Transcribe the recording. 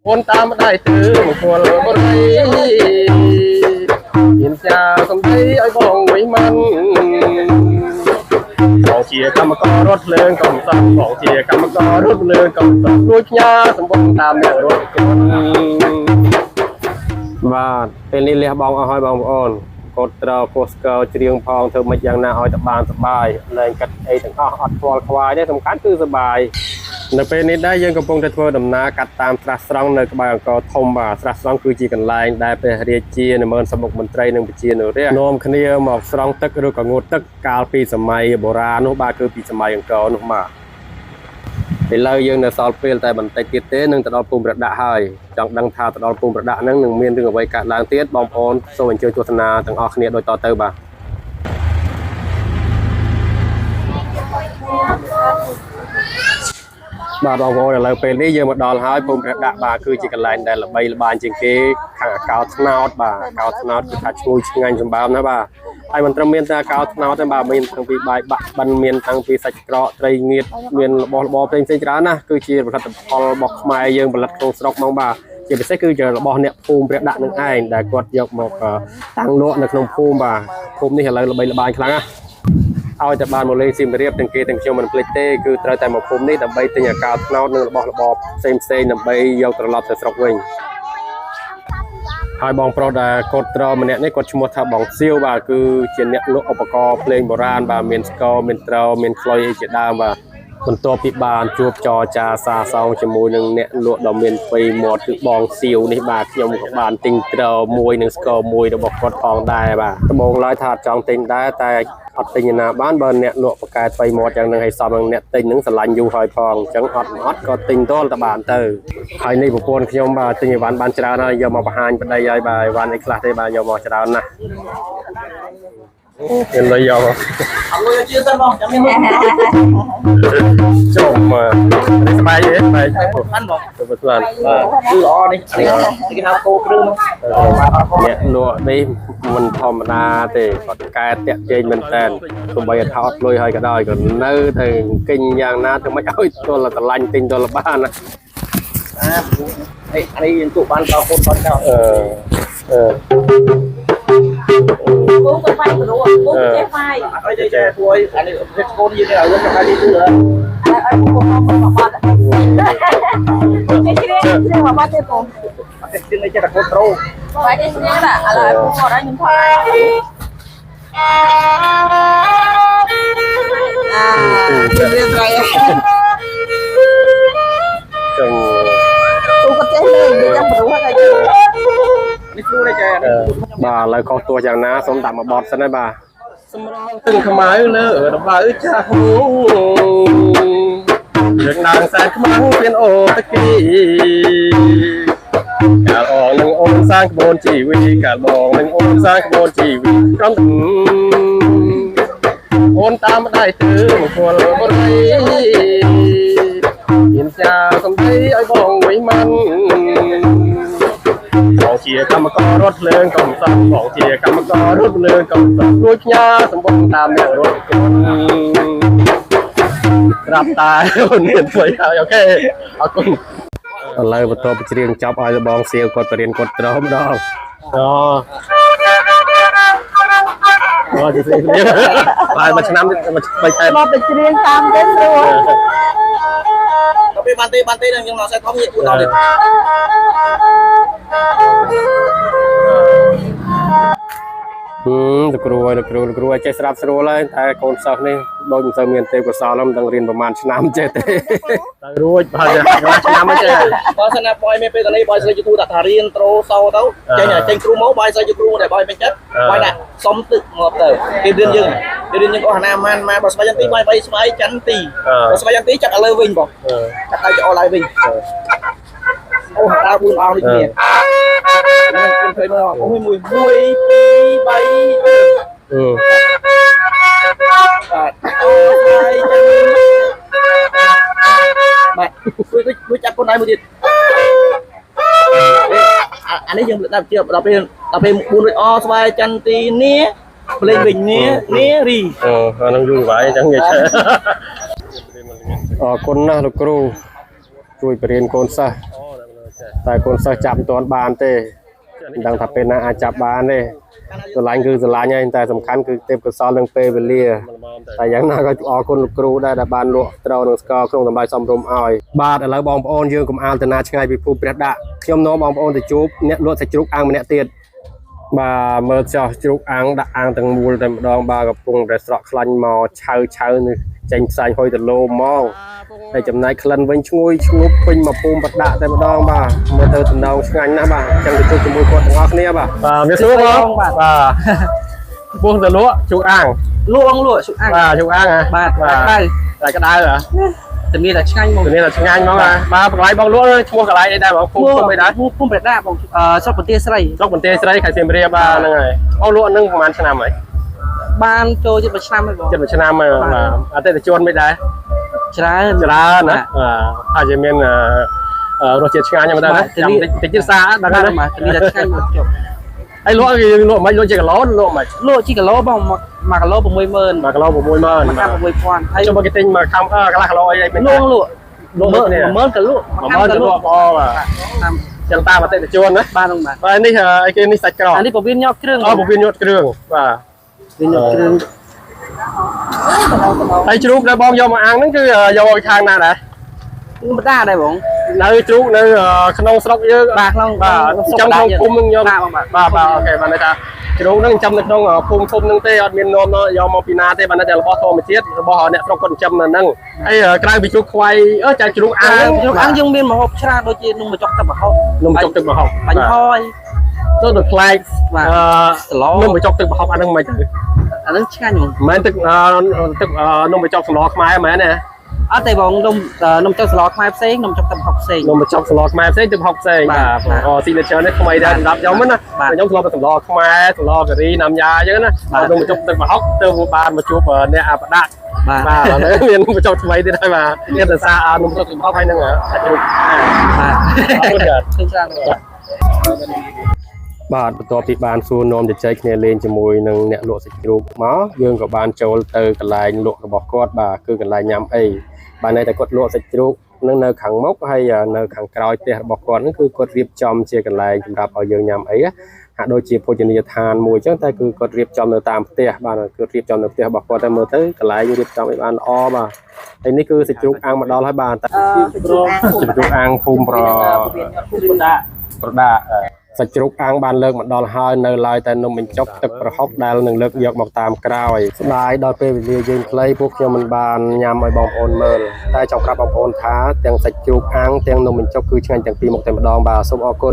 អូនតាមម្ដាយទើមង្គលបុរីមានចាសំដីឲ្យបងវិញមិនបងជាកម្មកររត់ភ្លើងកំសត់បងជាកម្មកររត់ភ្លើងកំសត់រួចផ្ញើសម្បុងតាមអ្នករត់គុណបាទពេលនេះលះបងអស់ហើយបងប្អូនគាត់ត្រូវកូស្កច្រៀងផងធ្វើមិនយ៉ាងណាឲ្យតបានសបាយលែងកាត់អីទាំងអស់អត់ខ្វល់ខ្វាយទេសំខាន់គឺសបាយនៅពេលនេះដែរយើងកំពុងតែធ្វើដំណើរកាត់តាមស្រះស្រង់នៅក្បែរអង្គរធំបាទស្រះស្រង់គឺជាកន្លែងដែលព្រះរាជានមនសមុខមន្ត្រីនិងប្រជានុរាស្ត្រនាំគ្នាមកស្រង់ទឹកឬក៏ងូតទឹកកាលពីសម័យបុរាណនោះបាទគឺពីសម័យអង្គរនោះបាទឥឡូវយើងនៅសល់ពេលតែបន្តិចទៀតទេនឹងទៅដល់ភូមិប្រដាក់ហើយចង់ដឹងថាទៅដល់ភូមិប្រដាក់ហ្នឹងនឹងមានរឿងអ្វីកើតឡើងទៀតបងប្អូនសូមអញ្ជើញទស្សនាទាំងអស់គ្នាដូចតទៅបាទបាទបងប្អូនឥឡូវពេលនេះយើងមកដល់ហើយភូមិព្រះដាក់បាទគឺជាកន្លែងដែលល្បីល្បាញជាងគេខាងអាកោត្នោតបាទអាកោត្នោតគឺថាឈ្ងុយឆ្ងាញ់សម្បើមណាស់បាទហើយមិនត្រឹមមានតែអាកោត្នោតទេបាទមានតាំងពីបាយបាក់បិណ្ឌមានតាំងពីសាច់ក្រកត្រីងៀតមានរបស់របរផ្សេងៗច្រើនណាស់គឺជាផលិតផលរបស់ខ្មែរយើងផលិតក្នុងស្រុកហ្មងបាទជាពិសេសគឺជារបស់អ្នកភូមិព្រះដាក់នឹងឯងដែលគាត់យកមកតាំងលក់នៅក្នុងភូមិបាទភូមិនេះឥឡូវល្បីល្បាញខ្លាំងណាស់ឲ្យតែបានមកលេងសៀមរាបទាំងគេទាំងខ្ញុំមិនភ្លេចទេគឺត្រូវតែមកភូមិនេះដើម្បីទិញអាកាត្នោតនិងរបស់របរផ្សេងផ្សេងដើម្បីយកត្រឡប់ទៅស្រុកវិញហើយបងប្រុសដែលគាត់ត្រម្នាក់នេះគាត់ឈ្មោះថាបងសៀវបាទគឺជាអ្នកលក់ឧបករណ៍ភ្លេងបុរាណបាទមានស្គរមានត្រមានខ្លុយអីជាដើមបាទបន្ទាប់ពីបានជួបចរចាសាសងជាមួយនឹងអ្នកលក់ដ៏មានពីមាត់គឺបងសៀវនេះបាទខ្ញុំក៏បានទិញត្រមួយនិងស្គរមួយរបស់គាត់ផងដែរបាទដំបូងឡើយថាអត់ចង់ទិញដែរតែអត់ទិញណាបានបើអ្នកលក់បកកែថ្មីមាត់យ៉ាងនឹងឲ្យសមនឹងអ្នកទិញនឹងស្រឡាញ់យូរហើយផងអញ្ចឹងអត់អត់ក៏ទិញតលតបានទៅហើយនេះប្រពន្ធខ្ញុំបាទទិញអីវ៉ាន់បានច្រើនហើយយកមកបង្ហាញប្តីហើយបាទអីវ៉ាន់អីខ្លះទេបាទយកមកច្រើនណាស់មានលុយយកមក អត់លុយជឿសិនបងចាំមានលុយ ចុំនេះស្បែកទេស្បែក បានបង ទៅស្មាន បាទគឺល្អនេះនេះគេហៅគោគ្រឿង អ្នកលក់នេះមិនធម្មតាទេគាត់កែតាក់ទាញមែនតើទោះបីថាអត់លុយហើយក៏ដោយក៏នៅតែគិញយ៉ាងណាធ្វើម៉េចឲ្យទល់ស្រឡាញ់ទិញទល់បានណា អានេះអានេះយើងទូបានតកូនតចោល អឺអឺ ពូក៏វាយព្រោះពូចេះវាយ អត់អីទេចេះពួយអានេះប្រភេទកូនយើងឲ្យយើងចាំនេះគឺ ឲ្យពូមកមកបាត់ចេះជ្រៀងជ្រៀងមកបាត់ទេពូ អត់ទេជាងនេះចេះតែកូនត្រូ បាយចេះជ្រៀងណាឥឡូវពូមកដល់ខ្ញុំថតអាជ្រៀងត្រី ចឹង ពូក៏ចេះលេងនិយាយចាំព្រោះហើយ នេះគ្រូនេះចេះ បាទឥឡូវខុសទោះយ៉ាងណាសូមដាក់មកបត់សិនហើយបាទសម្រងទឹងខ្មៅលើដំបៅចាស់យើងឡើងសែនខ្មាំងពៀនអូតគីកាលអងនឹងអូនសាងក្បូនជីវីកាលបងនឹងអូនសាងក្បូនជីវីក្រំអូនតាមម្ដាយទើមង្គលបុរីមានចាសំដីឲ្យបងវិញមិនបងជាកម្មកររត់ភ្លើងកំសត់បងជាកម្មកររត់ភ្លើងកំសត់រួចផ្ញើសម្បុងតាមអ្នករត់គុណក្រាប់តាអូនមានធ្វើហើយអូខេអរគុណឥឡូវបន្ទាប់ពីច្រៀងចប់ឲ្យលបងសៀវគាត់បរៀនគាត់ត្រម្ដងអូអូជិះគ្នាហើយមួយឆ្នាំមួយបីខែ មកទៅច្រៀងតាមទេស្រួល ដល់ពេលបានទេបានទេនឹងយើងដល់ខ្សែធំយើងគួរដល់ទេ ហឹមលោកគ្រូហើយលោកគ្រូលោកគ្រូឲ្យចេះស្រាប់ស្រួលហើយតែកូនសិស្សនេះដូចមិនសូវមានទេពកោសល្យមិនដឹងរៀនប្រហែលឆ្នាំចេះទេទៅរួចបើឆ្នាំហ្នឹងចេះ បើសិនណាបងមានពេលតនេះបងស្រីជាគ្រូដាក់ថារៀនត្រូសោទៅចេញចេញគ្រូមកបងស្រីជាគ្រូដែលបងមិនចិត្តបងដាក់សុំទឹកមកទៅគេរៀនយើងគេរៀនយើងអស់អាណាម៉ានម៉ាបើស្វ័យចន្ទីបងបីស្វ័យចន្ទីបើស្វ័យចន្ទីចាប់ឲ្យលើវិញបងចាប់ឲ្យចូលឲ្យវិញអូដល់4អង្គដូចគ្នាខ្ញុំឃើញមើលអូ1 1 2 3 អឺ បាទអូស្វ័យចន្ទីបាទជួយចាប់កូនដៃមួយទៀតអានេះយើងដាក់ជាដល់ពេលដល់ពេល4រួចអស្វ័យចន្ទីនេះភ្លេងវិញនេះនេះរី អូអានឹងយូរវាយអញ្ចឹងនិយាយចេះអរគុណណាស់លោកគ្រូជួយបរៀនកូនសិស្ស តែកូនសិស្សចាប់មិនទាន់បានទេមិនដឹងថាពេលណាអាចចាប់បានទេស្រឡាញ់គឺស្រឡាញ់ហើយតែសំខាន់គឺទេពកោសលនិងពេលវេលាតែយ៉ាងណាក៏អរគុណលោកគ្រូដែរដែលបានលក់ត្រូវនឹងស្ករក្នុងតម្លៃសមរម្យឲ្យបាទឥឡូវបងប្អូនយើងកុំអាលទៅណាឆ្ងាយពីភូមិព្រះដាក់ខ្ញុំនាំបងប្អូនទៅជួបអ្នកលក់សាច់ជ្រូកអាំងម្នាក់ទៀតបាទមើលចោះជ្រូកអាំងដាក់អាំងទាំងមូលតែម្ដងបាទកំពុងតែស្រក់ខ្លាញ់មកឆៅឆៅនេះចេញផ្សាញ់ហុយទៅលោហ្មង ហើយចំណែកក្លិនវិញឈ្ងុយឈ្ងប់ពេញមកភូមិប្រដាក់តែម្ដងបាទមើលទៅតំណងឆ្ងាញ់ណាស់បាទអញ្ចឹងទៅជួបជាមួយគាត់ទាំងអស់គ្នាបាទបាទមានសួរបងបាទពោះទៅលក់ជ្រូកអាំង លក់អង្គលក់ជុកអាំង បាទជ្រូកអាំងហ៎ បាទ បាទ ក្តៅ តែក្តៅហ៎ តែមានតែឆ្ងាញ់មក តែមានតែឆ្ងាញ់ហ្មងបាទបាទកន្លែងបងលក់ឈ្មោះកន្លែងអីដែរបងភូមិភូមិអីដែរ ភូមិព្រះដាក់បងស្រុកបន្ទាយស្រី ស្រុកបន្ទាយស្រីខេត្តសៀមរាបបាទហ្នឹងហើយបងលក់នឹងប្រហែលឆ្នាំហើយ បានចូលជិតមួយឆ្នាំហើយបង ជិតមួយឆ្នាំហើយបាទអតិថិជនមិនដែរ ច្រើន ច្រើនណាបាទអាចជាមានរសជាតិឆ្ងាញ់ហ្នឹងដែរណាចាំតិចតិចទៀតសាដឹង បាទ ណា បាទតែមានតែឆ្ងាញ់មកចុះ ហើយលក់គេលក់មិនលក់ជាគីឡូលក់មិន លក់ជីគីឡូបង1គីឡូ60000 1គីឡូ60000 មួយ បាទ ខាំ6000ហើយ ចុះមកគេទិញមកខាំអឺកន្លះគីឡូអីអីមិន លក់លក់ លក់នេះ 10000ក៏លក់ 10000ក៏លក់អូបាទ តាម ចឹងតាមអតិថិជនណា បាទបងបាទ បាទនេះអីគេនេះសាច់ក្រក អានេះពវៀនញាប់គ្រឿង អូពវៀនញាត់គ្រឿងបាទ វៀនញាប់គ្រឿង ហើយជ្រូកដែលបងយកមកអាំងហ្នឹងគឺយកមកខាងណាដែរ បដាដែរបង នៅជ្រូកនៅក្នុងស្រុកយើង បាទក្នុង បាទចាំក្នុងភូមិហ្នឹងយក បាទបងបាទ បាទបាទ OK បាទន័យថាជ្រូកហ្នឹងចាំនៅក្នុងភូមិឃុំហ្នឹងទេអត់មាននាំយកមកពីណាទេបាទន័យថារបស់ធម្មជាតិរបស់អ្នកស្រុកគាត់ចិញ្ចឹមនៅហ្នឹងហើយក្រៅពីជ្រូកខ្វៃអឺចាជ្រូកអាំង ជ្រូកអាំងយើងមានម្ហូបច្រើនដូចជានំបញ្ចុកទឹកម្ហូប នំបញ្ចុកទឹកម្ហូប បាញ់ហយ ទៅទៅប្លែក បាទ អឺ សឡ នំបញ្ចុកទឹកម្ហូបអាហ្នឹងមិនទៅ អាហ្នឹងឆ្ងាញ់ហ្មង មិនមែនទឹកទឹកនំបញ្ចុកសម្លខ្មែរមែនទេ អត់ទេបងនំនំចុកសឡខ្មែរផ្សេងនំចុកទឹកម្ហូបផ្សេង នំបញ្ចុកសម្លខ្មែរផ្សេងទឹកម្ហូបផ្សេង បាទ បាទអូ signature នេះថ្មីដែរសម្រាប់ខ្ញុំណា បាទ ខ្ញុំធ្លាប់តែសម្លខ្មែរសម្លការីណាំយ៉ាអញ្ចឹងណា បាទ នំបញ្ចុកទឹកម្ហូបទៅបានមកជួបអ្នកអបដាក់ បាទ បាទឥឡូវមាននំបញ្ចុកថ្មីទៀតហើយបាទមានតែសារនំបញ្ចុកទឹកម្ហូបហើយនឹងសាច់ជ្រូក បាទ អរគុណច្រើន ឃើញច្រើនបង បាទបន្ទាប់ពីបានសួរនាំជជែកគ្នាលេងជាមួយនឹងអ្នកលក់សាច់ជ្រូកមកយើងក៏បានចូលទៅកន្លែងលក់របស់គាត់បាទគឺកន្លែងញ៉ាំអីបាទន័យថាគាត់លក់សាច់ជ្រូកនឹងនៅខាងមុខហើយនៅខាងក្រោយផ្ទះរបស់គាត់ហ្នឹងគឺគាត់រៀបចំជាកន្លែងសម្រាប់ឲ្យយើងញ៉ាំអីហាក់ដូចជាភោជនីយដ្ឋានមួយអញ្ចឹងតែគឺគាត់រៀបចំនៅតាមផ្ទះបាទគឺរៀបចំនៅផ្ទះរបស់គាត់តែមើលទៅកន្លែងរៀបចំឲ្យបានល្អបាទហើយនេះគឺសាច់ជ្រូកអាំងមកដល់ហើយបាទ អឺជ្រូកអាំង សាច់ជ្រូកអាំងភូមិប្រ ពុតា ប្រដាសាច់ជ្រូកអាំងបានលើកមកដល់ហើយនៅឡើយតែនំបញ្ចុកទឹកប្រហុកដែលនឹងលើកយកមកតាមក្រោយស្ដាយដល់ពេលវេលាយើងខ្លីពួកខ្ញុំមិនបានញ៉ាំឲ្យបងប្អូនមើលតែចង់ប្រាប់បងប្អូនថាទាំងសាច់ជ្រូកអាំងទាំងនំបញ្ចុកគឺឆ្ងាញ់ទាំងពីរមុខតែម្ដងបាទសូមអរគុណ។